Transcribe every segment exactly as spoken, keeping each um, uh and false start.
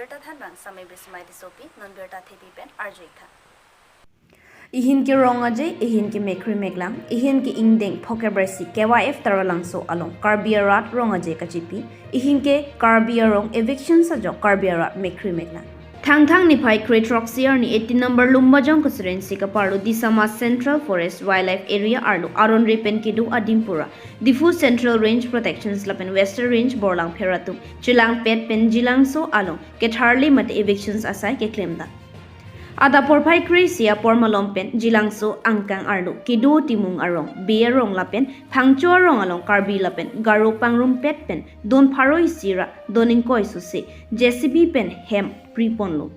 Birta thanbang Sami Bismai Tissopi, non birta thepi pen arju-ik tha. Ihin ke rong aje, ihin ke mekhri meklang, ihin ke ingdeng phoke bresi K Y F Taralangso along Karbi arat rong aje kachipi, ihin ke Karbi arong eviction sajok Karbi arat mekhri meklang. Thangthang niphai kre throksi arni eighteen number Lumbajong constituency kaparlo Disama Central Forest Wildlife Area arlo aron re pen kedo adim pura Diphu Central Range Protections lapen Western Range borlangpher atum chelangpet pen Jilangso along ketharli mate evictions asai keklemdam. Adap porphai kre-isi apor malom pen Jilangso angkang arlo kedo Timung arong, Bey arong lapen Phangcho arong along Karbi lapen Garo pangrumpet pen don pharo isi ra don ingkoi suse J C B pen hem priponlo.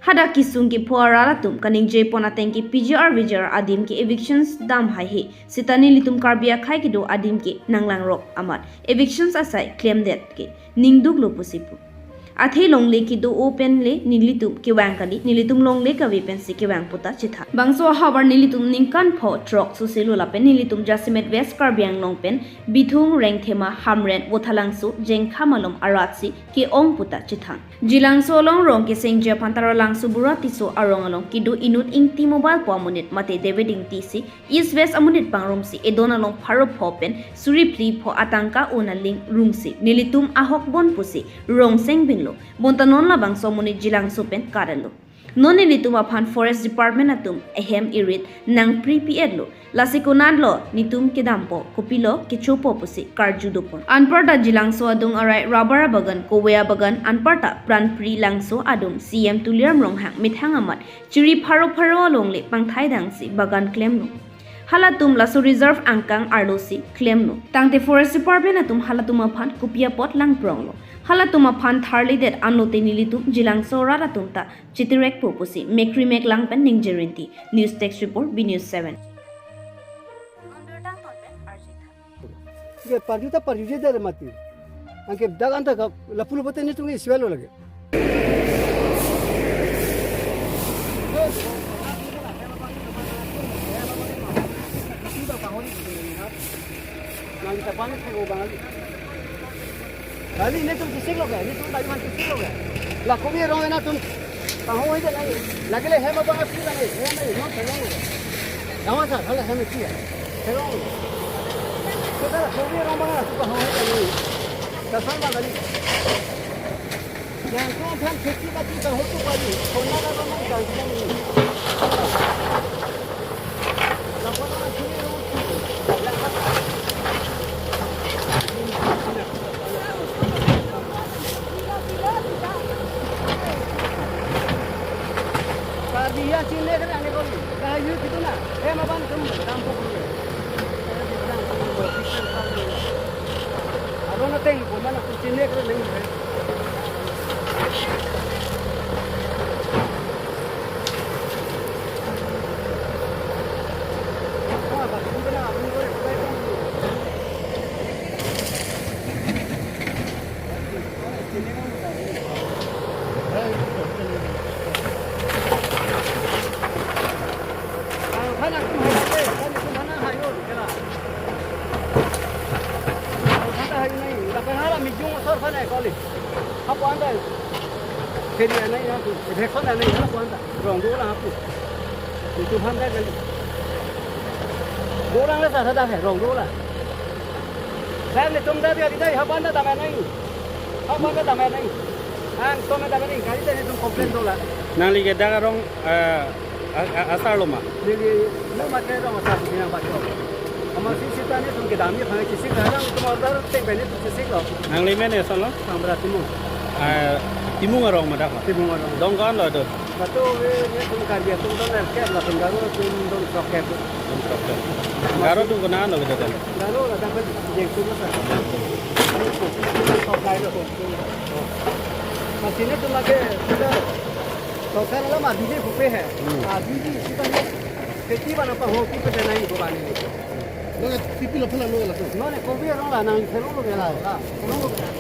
Hadak kesung kepho arat atum kaningje pon ateng ke P G R V G R adim ke evictions dam haihe, seta nelitum Karbi akhei kedo adim ke nanglangrok amat evictions asai klemdet ke ningduklo pusi pu. Athe longle kedo-o pen le nelitum kevang kali, nelitum longle kave pensi kevang puta chethan. Bangso ahavar nelitum ningkan pho throk suse lo lapen nelitum jasemet West Karbi Anglong pen Bithung, Rengthema, Hamren, Vothalangso, Jengkha malom arat si ke-ong puta chethan. Jilangso along rong kesengji aphan Taralangso Bura Tisso arong along kedo inut Ingti Mobile pu amonit mate David Ingti si East West amonit pangrumsi edon along pharo pho pen suri phli pho atangka un aling rungsi nelitum ahok bon pusi rong sengbinlo. Bonta non labangso amonit Jilangso pen karelo. Non nelitum aphan Forest Department atum ehem irit nangpri pi-etlo. Lasi konatlo netum kedampo, kopilo kechopo pusi karju dopon. Anparta Jilangso adung arai rubber abagan, kove abagan, anparta Pranpri Langso adung C M Tuliram Ronghang methang amat chiri pharo pharo along le pangthai dangsi bagan klemlo. Halatum laso reserve angkang arlo si klemlo. Tangte Forest Department atum halatum aphan kopi apot langpronglo. Halatum aphan tharlidet anlote nelitum Jilangso arat atum ta chitirekpo pusi mekhri meklang pen ningje rinti. News Desk Report, B News seven. Ke parju ta parjuje dare mati. Anke dak anta ka lapu lapu te netum ke isiwalo lage. Nang kita panik ke obang ali. Kali netum chesik lo ke, netum tadi man chesik lo ke. La kove arong ena tum pahoi de nai. Lagi le hem abang api nai, hem nai, non tengong. Gawan sa, hala hem api ya. Tengong. Kita la kove arong abang tu pahoi de nai. Dasar abang kali. Yang tu kan kheti bati pahoi tu kali. Kona la abang kan kali. Karbi ya chine kare ane kori. Kayu kitu na. Eh, maban tum dam ko kuri. Aro na teng ko mana tu chine kare nahi hai. Hapu anda. Kedi anai na tu. Election anai na hapu anda. Rong do la hapu. Itu handa kali. Dorang la sa ada hai rong do la. Dan netum da dia kita hapu anda damai nai. Hapu anda damai nai. An to me damai nai. Kali tadi netum complain do la. Nangli ke dak arong, eh, a-, a-, asar lo ma? Neli lo ma ke rong asar punya bacho. Ama si sita netum kedam ye phang chesik, halang netum order teng bene netum chesik lo. Nangli men eson lo? Samra Timung. Ah, Timung arong ma dak ma? Timung arong. Dong ko-an lo do? Bato ve netum Karbi atum don er ke lapen Garo atum don sok ke. Don sok ke. Garo atum kona lo kedo kan? Garo la dapat jeng tu sa. Sok kai lo. Masih netum lagi sudah. Sorkar la ma bide bupe hai. Hmm. Ah, bide sita ne kheti bana paho ki pe nai ko bani ne. Lo ya pipi lo phala lo la ko. No ne kopi arong la nang thelo lo gela la. Thelo lo gela.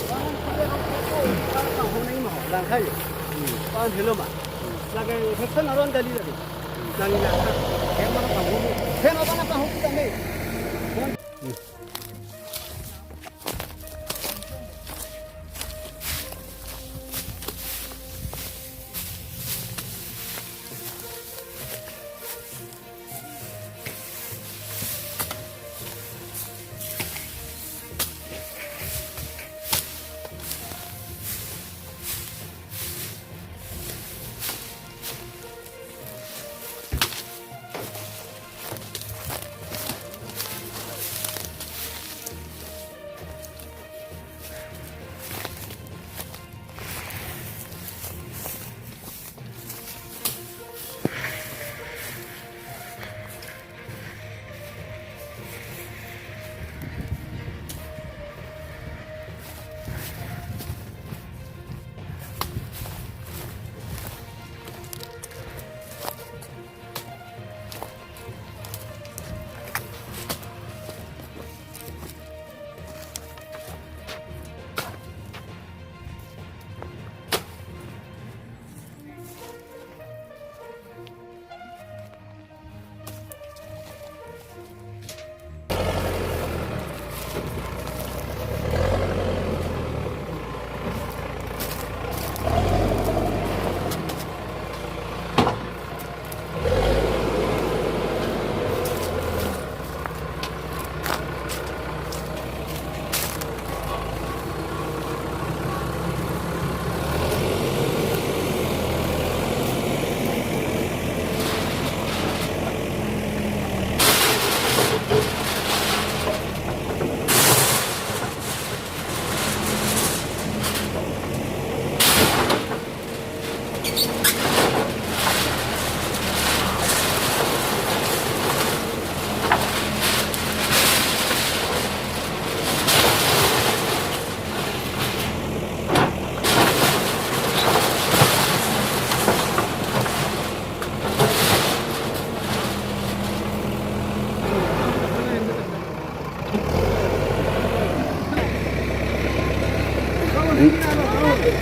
Bana kopi arong ko ko bana paho nai ma lang khai. Hmm. Pan thelo ma. Lagi election aron kali lagi. Nang na. Hem bana paho. Hem bana paho ki tame. Hmm.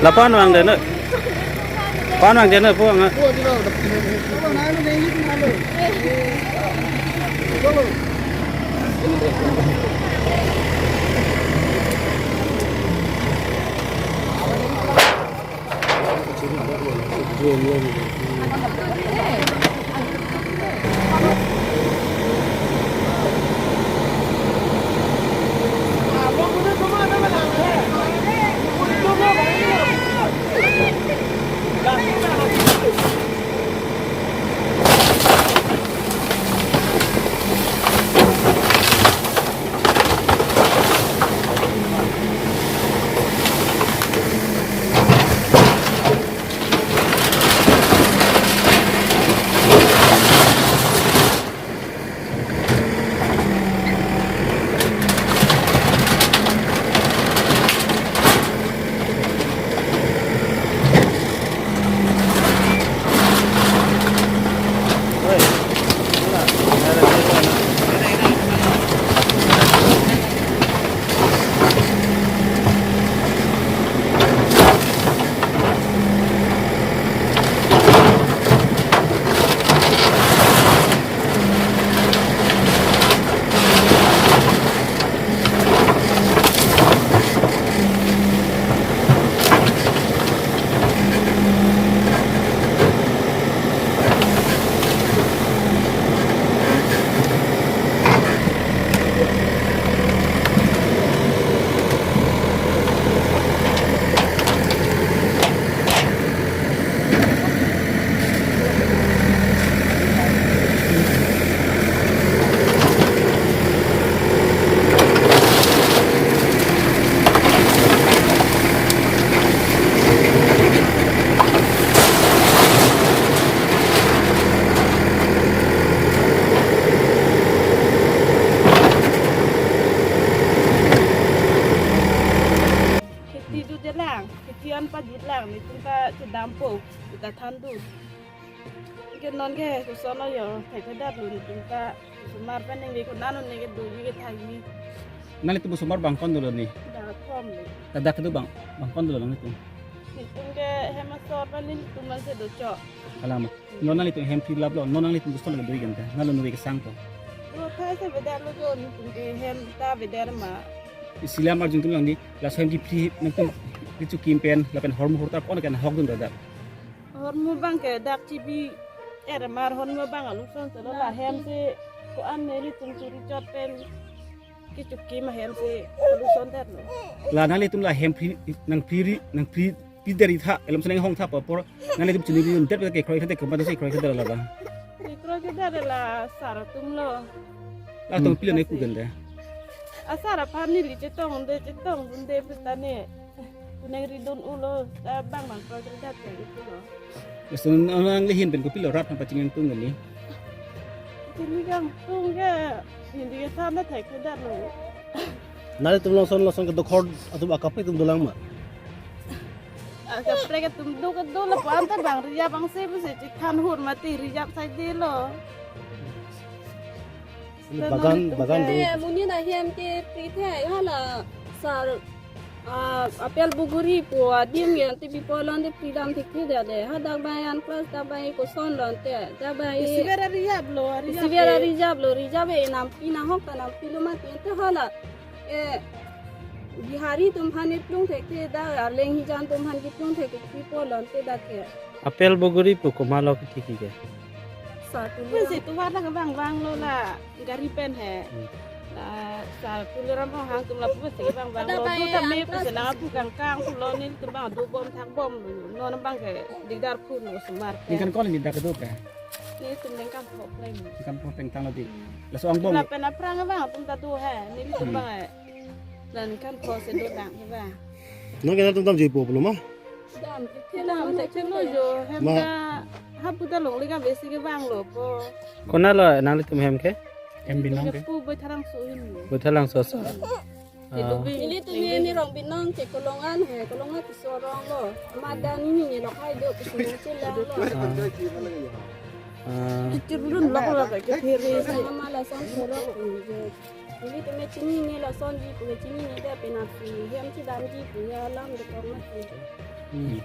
Lapan vang deno. Pan vang deno po ang. Kheti jutjelang, kheti an pajutlang, netum ta chedampo, ta thandun. Ke non ke koson lo jo, thekthedet lo netum ta, osomar pen ningve konat ningve kedoji kethakji. Nanglitum osomar bang kon dolo ni? Dak thom lo. Ladak kedo bang, bang kon dolo nanglitum? Netum ke hem asor pen netum man si dochok. Alam. Non nanglitum hem phri lap lo, non nanglitum koson lo kedoji kan ta? Nalo ningve kesang ko. Lo thai si avedet lo jo, netum ke hem ta avedet ma. Isi alam arjun tum lang di, laso hem kephri nangtum kechokim pen, lapen hormu hortar ko-an ke nahokdun do dak? Hormu bang ke dak chibi-er mar, hormu bang aluson selo, la hem si ko-an nelitum churi chot pen kechokim ahem si aluson det lo. La nanglitum la hem phri, nangphri, nangphri, phri deri tha, elom seneng hong tha apor, nanglitum chini ri det ke kroi khadet ke madu si kroi khadet la ba? Kekroi khadet la sar atum lo. Latum Hmm. pilo ne ku ganda? Asar aphan neli chetongde, chetongdunde peta ne kuneng ridun ulo, ta bang bang kroi khadet ke itu lo. Laso nangli ahin pen kopilo rat aphan pachini nangtum kali? Chini kangtung ke, hindi ke sana thekthedet lo. Nanglitum lason lason ke dokhor atum akaprek atum dolang ma? Akaprek atum do kedo lapu-an ta bang rijap bang si pusi chethan hur mati rijap saide lo. Bagan, bagan do. Eh, monit ahem kephri the, hala sar, ah, apel bogori pu adim ke ante bipo lo ante phri dam thekthedet de. Hadak bang an class dak bang koson lo ante. Dak bang isiver arijap lo, arijap isiver ke. Arijap lo, rijap e nampi nahok ta nampi lo mati ante hala. Eh, Bihari atum aphan keplung thekthe dak, arleng hijan atum aphan keplung thekthe pipo lo ante dak ke. Apel bogori pu komat lo kethiki ke? Sa tuli. Pusi tovar dak bang bang lo la gari pen he. Hmm. La sa Tuliram Ronghang atum lapu si bang bang lo. Ada do ta baik, me angkas pusi nang apu kangkang pulo, netum bang dobom thakbom lo. Non bang ke dikdar phun lo osomar ke. Ningkan ko-an ni dak do ke? Netum ningkan pho pleng. Ningkan pho pleng tanglo di. Hmm. Laso angbong. Lapen aphrang bang atum ta do he. Netum Hmm. bang he. Ningkan pho si dolang he bang. Nang kenal atum dam juipo pulo ma? Dam, thekthe lo, dam, thekthe lo jo. Hem Ma- ta hapu ta longle kave si kevang lo po. Konat lo nanglitum hem ke? Hem binong ke? Pu Boithalangso ahin. Boithalangso sa. Ah. Nelitum hem ni Rongbit nong ke Kolongan he, Kolongan keso arong lo. Madan ni ni lo khai do keso chelang lo. Ah. Ah. Chirlun lo ko ke phere. Sama lason sorok. Neli tame chinine, lasonji pu ke chinine, de penap si hem chedamji pu ya alam de kong mati. Hmm.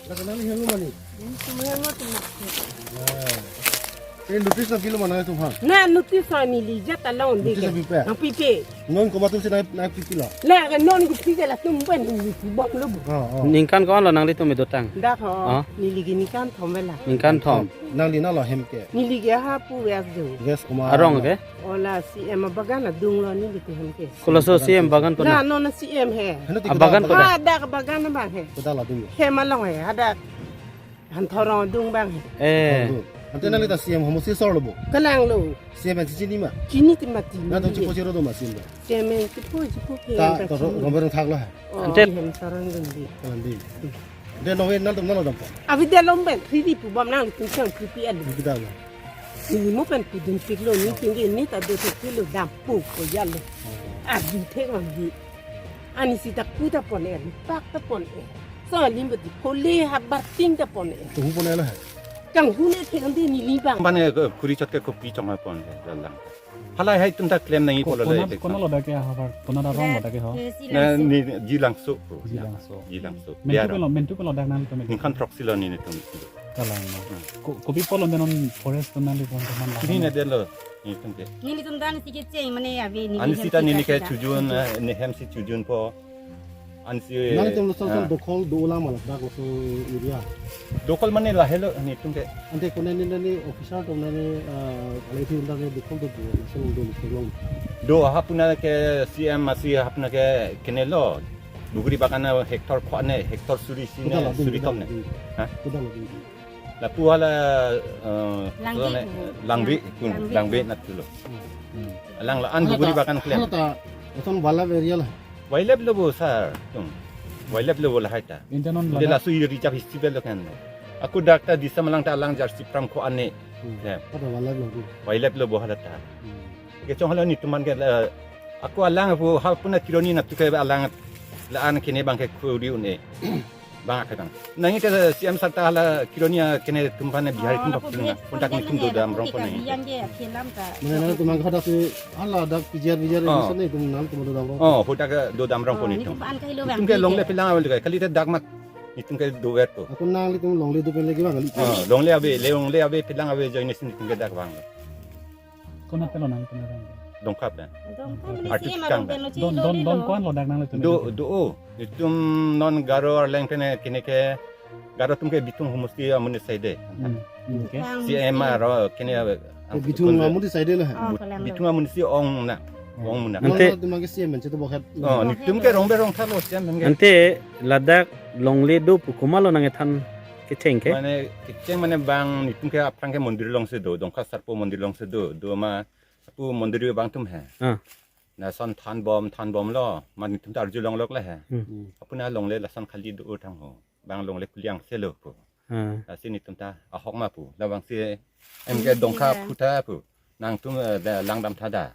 Lagi nang ni helo mani? Ini semua yang mau tuh, Mas. Nah. Ini notice lagi lo mana itu, ha? Nah, notice lo neli jat along deh. Notice ke? Apipe? Apipe. Non komat atum si nai, nai pipi lo? Lah, kan non kopi ke latum pen neli pibom lo bu. Oh, oh. Ningkan ko-an lo nanglitum dotang? Dak ho. Oh. Neli ke ningkan thom vela. Ningkan thom. Nangli nalo hem ke? Neli ke ha pu West do. West komat? Arong ke? Ola C M abagan adung lo neli ke hem ke. Koloso C M bagan pona? Nah, non C M he. Heno ti abagan koda? Hadak abagan abang he. Koda lo adung? Hem along he, hadak. Hanthorong adung abang he. Eh. Ante nangli ta C M homosi asor lo bo? Kalang lo. C M si chini ma? Chini ti mati. Nangtum chipo chiro do ma C M ba? C M chipo chipo ke. Ta, ta ro-, rombe rong thak lo ha? Oh, ante hem sarang dun di. Kalang di. Ante nonge nangtum nalo dampo? Avi de lom pen, three D pu bom nangtum sang three P L. Kita lo. Neli mo pen pidun pik lo, ne tinggi ne ta do thek lo, dampo ko ya lo. Oh. Avi thek mang di. Ani sita kuta pon e, pak ta pon e. So limba di kole habar ting ta pon e. Tuhu pon e lo ha? Kang hu ne thek ante neli bang. Mane, eh, kuri chot ke kopi chong pon e, lalang. Halahai atum ta klem nangji ko-, pulo le kona, epek kona sa. Lo dak ke habar, kona arong lo dak ke ho? Ke si Na, Langso. Ne, Jilangso. Jilangso. Jilangso. Mentu Biar. Ko lo, mentu ko lo dak nangtum? Ningkan throksi lo netum. Kalang lo. Hmm. Ko-, kopi pulo ante non forest atum nangli pon teman lah. Ini ne de lo, netum ke. Nelitum dan si kecheng mane ave neli. Ani hem sita si neli ke kasih dah. Chojun, eh, ne hem si chojun po. Ansi nangtum laso, ah, dokhol do-olang ma ladak laso area? Dokhol mane lahelo netum ke. Ante kone ne ne officer atum ne, ah, alai thi unda ne dokhol do-o, laso along do laso along. Do ha puna ke C M asi ha puna ke kene lo. Buguri bagan hectare ko-an ne, hectare suri si ne, koda lo ding, suri koda tom lo ne. Ding. Ha? Koda lo ding. Lapu hala, eh, Langbi. Langbi, kun, Langbi. Langbi nat tulo. Hmm. Alang la an buguri bagan klem. Hala ta, hala ta, hala ta wildlife area lo. Wildlife lo bo sir, tum. Wildlife lo bo lahai ta. Ante non de ladak laso area reserve history lo kan. Ako dak ta disa malang ta alang jersey pram ko-an ne. Hmm. Ya. Hala ta wildlife lo bo. Wildlife lo bo hala ta. Hmm. Kechong hala netum aphan ke la, ako alang pu ha puna kironi nangtum ke alang la-an kene abang ke kuri un-e. Bang akhai bang. Nangli ke C M sir ta hala kironi akene atum aphan Bihari atum. Oh, pok lapu puna. Bihari kontak atum netum do dam rong pon ne. Yang ke akhai lam ta. Mane nangtum hadak si hala dak P G R, P G R. Oh. Ini sene atum nangtum do dam rong. Oh, hadak do dam rong pon netum. Netum aphan kahelo bang. Netum ke longle phelang ave ke. Kali ta dak mat netum ke dover to. Ako nanglitum longle do pen lagi bang kali. Oh, longle ave, le longle ave phelang ave join netum ke dak bang. Konat pulo nangtum? Dongkap ya. Dongkap. Artu mane C M kang arong pen lo. Don, chilo don, lilo. Don ko-an lo dak nanglitum? Do, do-o. Netum non Garo arleng pen kene ke Garo atum ke Bithung homosti amonit asai de. Hmm. Hmm, okay. Bang C M C M. Aro kene, eh, Bithung amonit asai de lo ha? Oh, Bit-, kalang lo. Bithung amonit si ong na. Hmm. Ong muna. Ante non atum ke C M pen chetu bokhet. Oh, netum ke rong be rong thalo C M pen ke. Ante ladak longle do pu komat lo nangkethan kecheng ke? Mane kecheng mane bang netum ke aphrang ke mondir along si do, Dongkap Sarpo mondir along si do, do ma Sarpo mondir abang atum he. Ah. Lason than bom, than bom lo, ma netum ta arjulong lok le he. Hmm. Hmm. Apuna longle lason khali do-o thang ho. Bang longle kuliang se lo pu. Ah. Lasi netum ta ahok ma pu. Labang si M K Dongkap pu ta pu. Nangtum, eh, da, langdam tha da.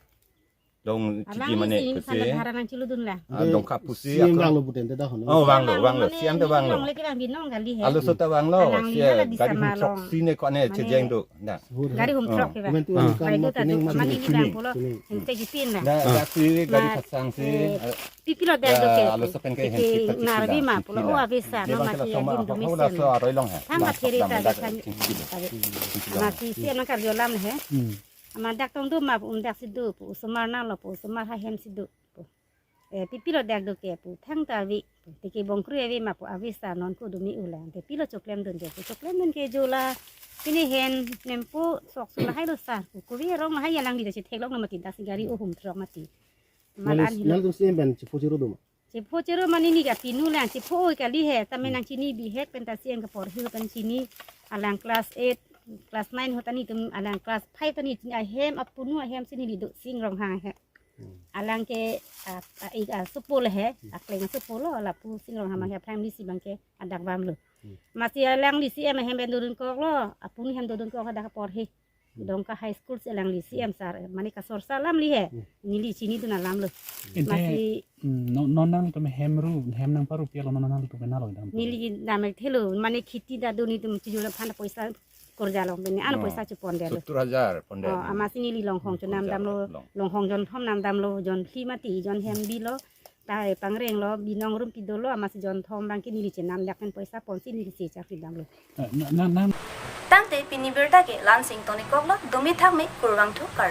Long chiji mane pu si. Alang isi ini sana dhara nang chiludun la. Ah, Dongkap pu si C M ako. Vang lo puten te da hono. Oh, vang lo, vang lo. Mane C M ta vang lo. Longle ke bang binong kali he. Alo so ta vang lo. Alang si nila la gari disa hum truck malong. Si ne ko ne. Mane chejeng do. Na. Gari hum truck ke bang. Komentu ah. Kan bai ma do ta pining duk ma mane pining, ini bang pining, pulo. Pining. Ente jipin la. Na, ah. Da si gari ma, pasang si, eh, eh, pipi lo dak do ke. Alo so pen ke. Tiki hensi ta narvi ma pulo. Hensi la. Oh, avesa. Dia ma bang ke mati la adim soma, dumis hau la sen. So aroi long he. Tha ma there ta dak kan. Hensi la. Hensi la. Ma si si anak karjo lam he. Hmm. Ama dak tong do ma pu um dak si do pu osomar nang lo pu osomar ha hem si do pu. Eh, pipi lo dak do ke pu thangta ave pu. Tiki bongkrui ave ma pu avesa non ko do me-u la. Te pilo choklem dun ke pu choklem dun ke jo la. Pini hen nempo sok su lahai lo sar. Ku kuvi rong lahai alangli ta chetheklong lo mati, dasi gari ohum throk mati. Mal Nali, an hilo. Nalitum C M pen chepho chero do ma? Chepho chero mane neli ke pinu lang chepho oi kali he. Tame Hmm. nangchini bihek pen ta C M ke porhi pen chini, alang class eight, class nine ho ta nelitum alang class five ta neli chini ahem apunu ahem si neli do Sing Ronghang he. Hmm. Alang ke, ah, ah, ik, ah, supo le he, Hmm. akleng supo lo, lapu Sing Ronghang Hmm. he primary si bang ke adak bam lo. Hmm. Masi alangli C M ahem pen dodun kok lo, apunu hem dodun kok hadak porhi. Hmm. Dongka High School si alangli C M sar, mane kasor sar alam li he. Hmm. Neli chinidun alam lo. Ente, Masi hmm, no, non nangtum hem ru, hem nangparupi lo, non nangtum penalo dam. Neli dam thelo, mane kheti ta do nelitum chijul aphan poisa korja long pen, ano Oh. poisa chepon de lo. Sottur hajar pon de. Oh, amatsi neli Longhong Hmm, chonam korja damlo, long. Longhong jon thom nam damlo, jon phli mati, jon hem bilo, ta pangreng lo, binong rum pido lo, amatsi jon thom bang ke neli chenam dak pen poisa ponsi neli si chak damlo. Eh, na, na, na. Tangte pini birta ke la-an si ingtonik kok lo, dumi thak me kurvangthu kar.